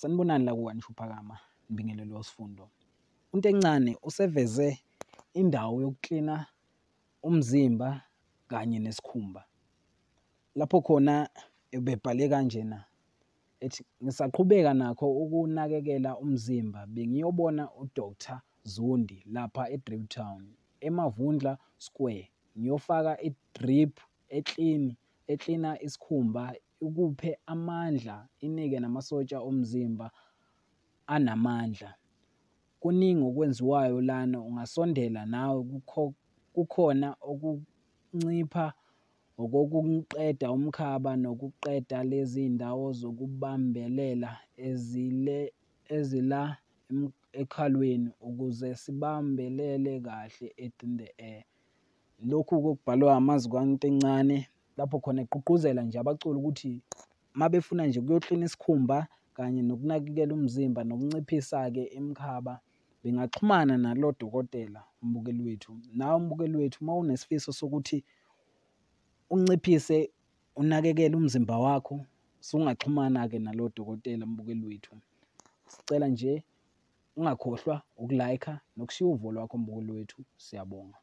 Sanibonani la kukaNshuphakama, ngibingelele uSifundo. UNtencane useveze indawo yokuklina umzimba kanye nesikhumba. Lapho khona ubebhale kanjena, ethi ngisaqhubeka nakho ukunakekela umzimba bengiyobona uDr Zondi lapha eDriptown, eMavundla Square. Ngiyofaka i-drip eklina isikhumba, ikuphe amandla, inike namasotsha omzimba anamandla. Kuningi okwenziwayo lana, ungasondela nawe kukhona okuncipha, okokuqeda umkhaba nokuqeda lezi ndawo zokubambelela ezila ekhalweni ukuze sibambelele kahle in the air. Lokhu okubhalwa amazwi kaNtencane lapho khona egqugquzela nje abaculi ukuthi uma befuna nje ukuyoklina isikhumba kanye nokunakekela umzimba nokunciphisa-ke imikhaba, bengaxhumana nalo dokotela umbukeli wethu. Nawe mbukeli wethu uma unesifiso sokuthi unciphise, unakekele umzimba wakho, usungaxhumana-ke nalo dokotela mbukeli wethu. Sicela nje ungakhohlwa uku-like-a nokushiya uvo lwakho mbukeli wethu. Siyabonga.